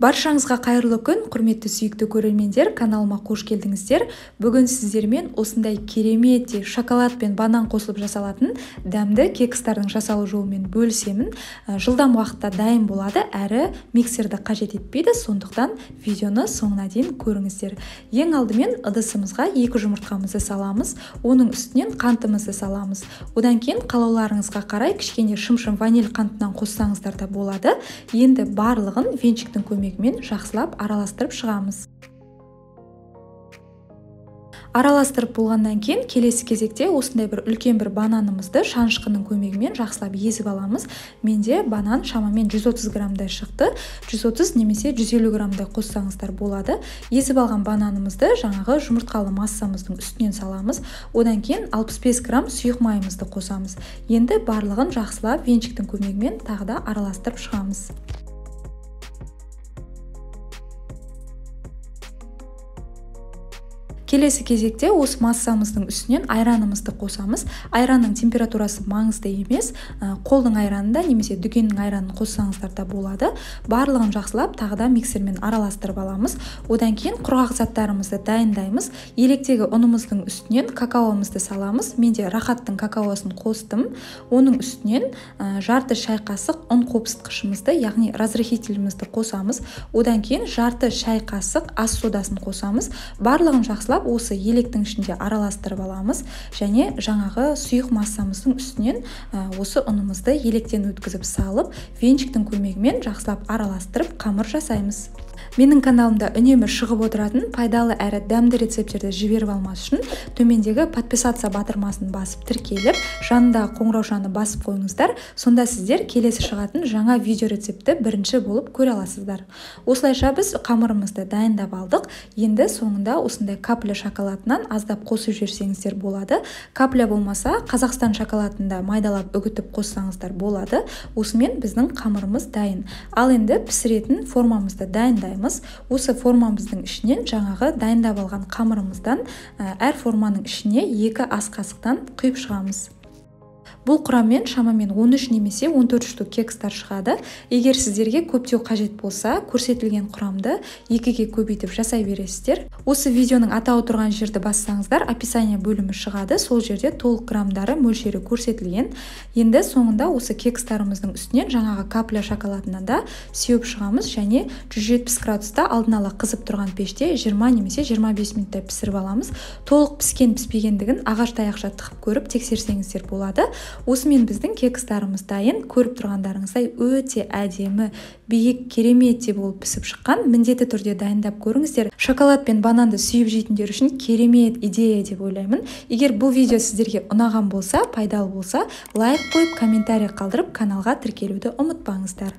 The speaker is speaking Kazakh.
Баршаңызға қайырлы күн, құрметті сүйікті көрермендер, каналыма қош келдіңіздер. Бүгін сіздермен осындай керемет шоколад пен банан қосылып жасалатын дәмді кекстардың жасалу жолымен бөлісемін. Жылдам уақытта дайын болады, әрі миксерді қажет етпейді, сондықтан видеоны соңына дейін көріңіздер. Ең алдымен ыдысымызға 2 жұмыртқамызды саламыз, оның үстінен қантымызды саламыз. Одан кейін қалауларыңызға қарай кішкене шым-шым ваниль қантынан қоссаңыздар да болады. Енді барлығын венчиктің көмегімен жақсылап араластырып шығамыз. Араластырып болғаннан кейін келесі кезекте осындай бір үлкен бір бананымызды шанышқының көмегімен жақсылап езіп аламыз. Менде банан шамамен 130 граммдай шықты. 130 немесе 150 граммдай қоссаңыздар болады. Езіп алған бананымызды жаңағы жұмыртқалы массамыздың үстінен саламыз. Одан кейін 65 грамм сұйық майымызды қосамыз. Енді барлығын жақсылап венчиктің көмегімен тағы да араластырып шығамыз. Келесі кезекте осы массамыздың үстінен айранымызды қосамыз. Айранның температурасы маңызды емес, қолдың айранында немесе дүкеннің айранын қоссаңыздар да болады. Барлығын жақсылап тағы да миксермен араластырып аламыз. Одан кейін құрғақ заттарымызды дайындаймыз. Електегі ұнымыздың үстінен какаомызды саламыз. Менде Рахаттың какаосын қостым. Оның үстінен жарты шай қасық ұн қопсытқышымызды, яғни разрыхителімізді қосамыз. Одан кейін жарты шай қасық ас содасын қосамыз. Барлығын жақсылап осы електің ішінде араластырып аламыз және жаңағы сұйық массамыздың үстінен осы ұнымызды електен өткізіп салып, венчиктің көмегімен жақсылап араластырып қамыр жасаймыз. Менің каналымда үнемі шығып отыратын пайдалы әрі дәмді рецепттерді жіберіп алмас үшін төмендегі подписаться батырмасын басып тіркеліп, жанындағы қоңыраушаны басып қойыңыздар. Сонда сіздер келесі шығатын жаңа видео рецептті бірінші болып көре аласыздар. Осылайша біз қамырымызды дайындап алдық. Енді соңында осындай капля шоколадынан аздап қосып жіберсеңіздер болады. Капля болмаса, Қазақстан шоколадын да майдалап үгітіп қоссаңыздар болады. Осымен біздің қамырымыз дайын. Ал енді пісіретін формамызды дайындаймыз. Осы формамыздың ішінен жаңағы дайындап алған қамырымыздан әр форманың ішіне 2 ас қасықтан құйып шығамыз. Бұл құраммен шамамен 13 немесе 14 штук кекстар шығады. Егер сіздерге көптеу қажет болса, көрсетілген құрамды 2-ге көбейтіп жасай бересіздер. Осы видеоның атауы тұрған жерді бассаңыздар, описание бөлімі шығады. Сол жерде толық грамдары, мөлшері көрсетілген. Енді соңында осы кекстарымыздың үстінен жаңағы капля шоколадынан да сеуіп шығамыз және 170 градуста алдын ала қызып тұрған пеште 20 немесе 25 минутта пісіріп аламыз. Толық піскен піспегендігін ағаш таяқша тығып көріп тексерсеңіздер болады. Осымен біздің кекстарымыз дайын. Көріп тұрғандарыңыздай өте әдемі, биік, керемет те болып пісіп шыққан. Міндетті түрде дайындап көріңіздер. Шоколад пен бананды сүйіп жейтіндер үшін керемет идея деп ойлаймын. Егер бұл видео сіздерге ұнаған болса, пайдалы болса, лайк қойып, комментарий қалдырып, каналға тіркелуді ұмытпаңыздар.